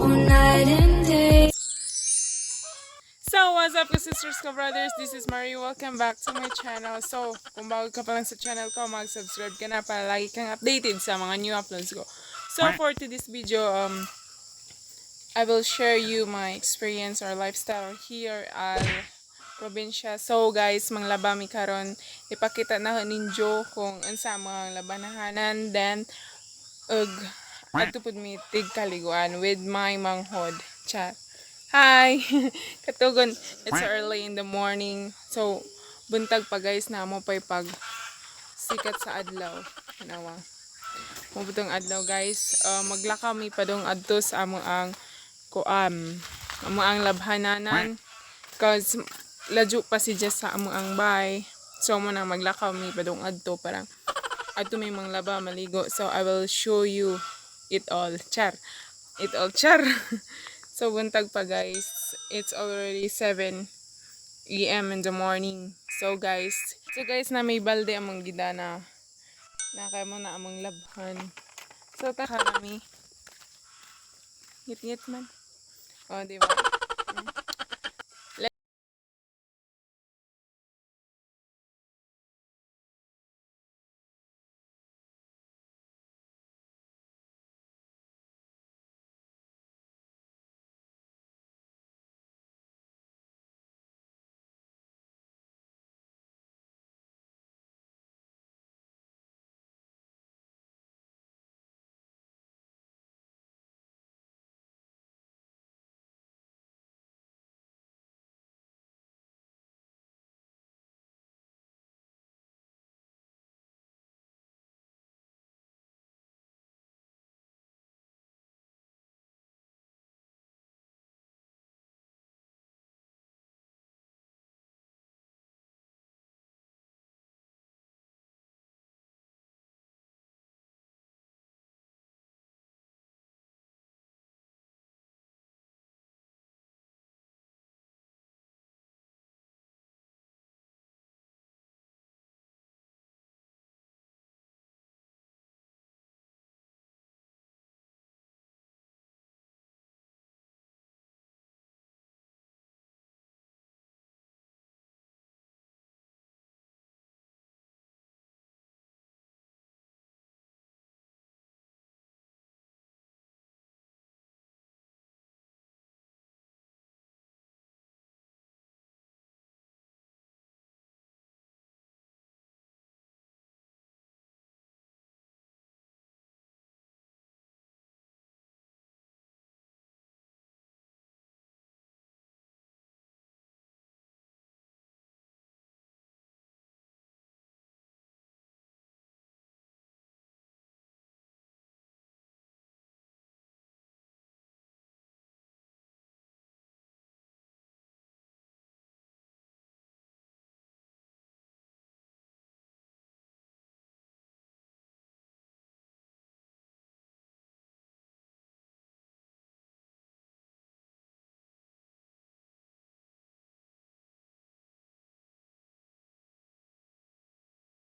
Night and day. So, what's up, sisters ko, brothers? This is Marie. Welcome back to my channel. So, kung bago ka pa lang sa channel ko, mag-subscribe ka na para lagi kang updated sa mga new uploads ko. So, for today's video, I will share you my experience or lifestyle here at probinsya. So, guys, manglaba mi karon. Ipakita na ninyo kung unsa mga labanahanan. Then, ug adto pud mi tig kaliguan with my manghod. Chat. Hi! Katugon, it's early in the morning. So, buntag pa, guys, na mo pa'y pag sikat sa adlaw. Anawa. Mabutong adlaw, guys. Maglakaw mi padong adto sa amo ang kuan. Amo ang labhananan. 'Cause ladyo pa si Jess sa amo ang bay. So mo na maglakaw mi padong adto para adto may manglaba, maligo. So I will show you it all. Char. It all char. So buntag pa, guys. It's already 7 a.m. in the morning. So guys, na may balde among gidana. Na kay mo na among labhan. So ta kami. Ngit-ngit man. Oh, di ba?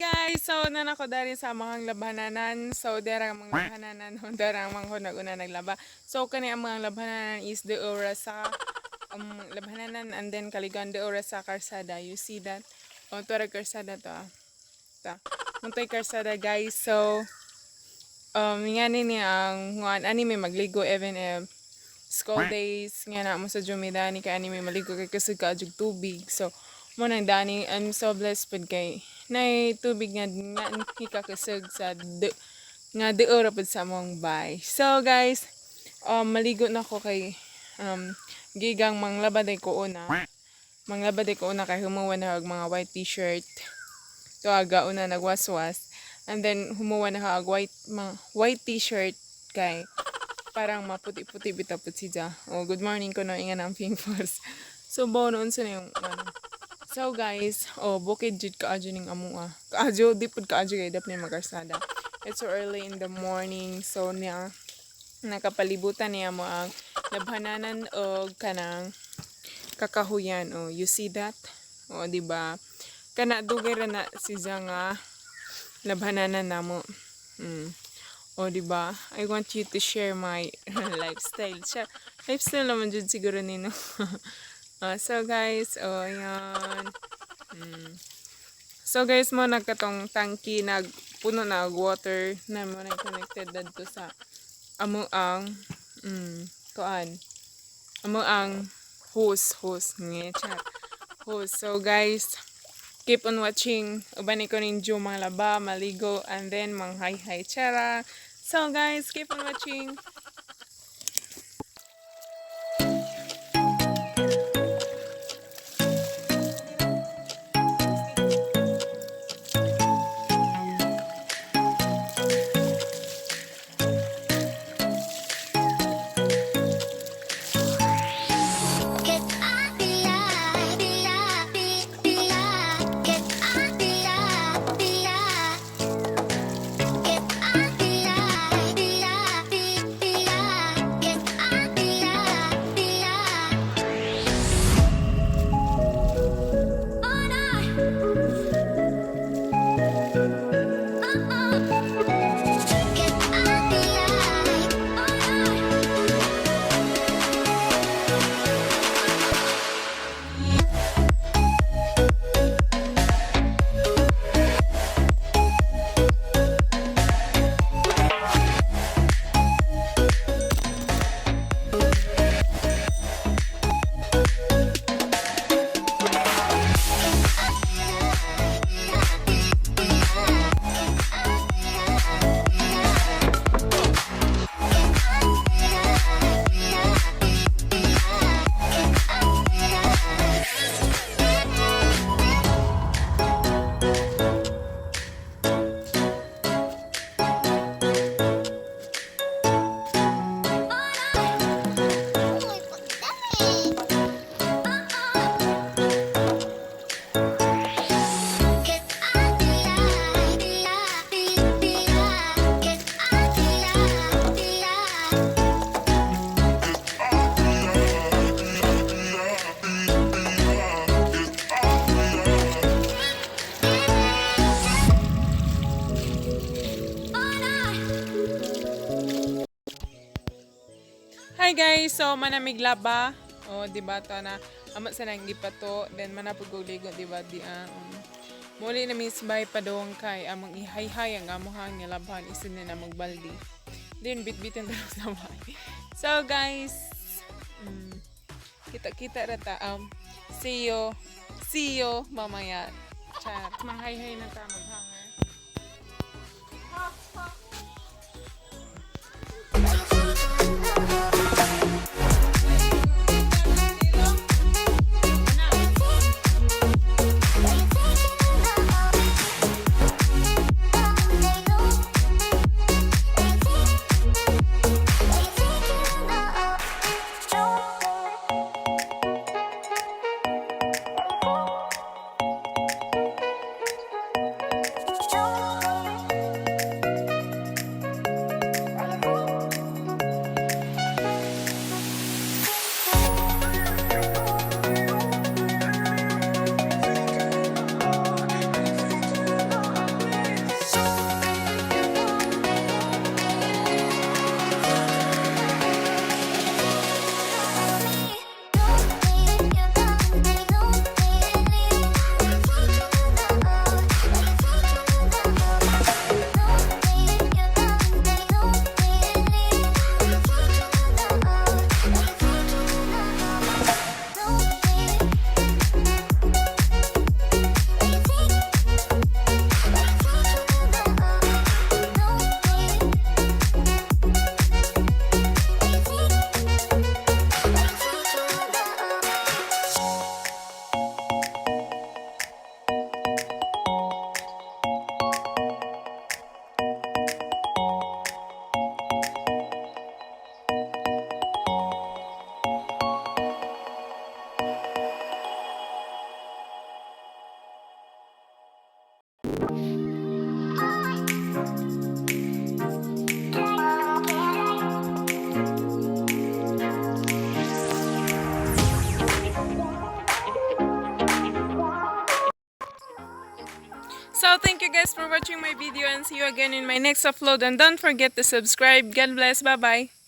Guys, so nanako dari sa mga labhananan. So dera ang mga labhananan, dera ang mga naguna naglaba. So kani ang mga labhananan is the oras sa labhananan and then kaligan the oras sa karsada. You see that? O tura karsada to ah. Ta. Muntay karsada, guys. So nga ni ang nguan ani may magligo even if school days nga na mo sa Jumidani kay ani may maligo kay kasug ka jug tubig. So mo nang dani I'm so blessed pud kay nay tubig nga nga hikakasug sa de, nga deora pud sa among bay. So guys, maligo na ko kay gigang manglaba day ko una. Manglaba day ko una kay humuwa na og mga white t-shirt. To aga una nagwaswas and then humuwa na og white mga white t-shirt kay parang maputi-puti bitaw pud siya. Oh, good morning ko no ingan ang pimples. So bo noon sa na yung ano. So guys, oh bukid jud kaadyo ning amo ah. Kaadyo di pud kaadyo kay dapni magarsada. It's so early in the morning, so niya nakapalibutan niya mo ang labhananan og kanang kakahuyan. Oh, you see that? Oh, di ba? Kana dugay ra na siya nga labhananan namo. O, di ba? I want you to share my lifestyle. Siya, lifestyle naman jud siguro nino. Ah, so guys, oh, ayan. So guys, mo nagkatong tangki nagpuno na og water na mo na connected dadto sa amo ang kuan. Amo ang hose hose nga chat. Hose. So guys, keep on watching. Uban ko ninyo mga laba, maligo, and then mang hi hi chara. So guys, keep on watching. Cause I be I, be I, be, be I. Cause I be I, be I. Cause I be I, be I, be, be I. Cause I be I, be I. Oh, no. Oh, oh. Cause I be I, oh, no. Uy, pagdami. Cause I be I, be I, be, be I. Cause I be I, be I. Hi guys! So, manamig laba. O, di ba to na amo sa nang gipato. Then, manapuguligo, di ba? Di, muli na miss bay padong kay among ihayhay ang amuhang nilabhan isin na magbaldi. Then, bitbitin ta sa bahay. So, guys, kita-kita ra ta. See you. See you mamaya. Char. Mahayhay na ta maghanger. guys for watching my video and see you again in my next upload. And don't forget to subscribe. God bless. Bye-bye.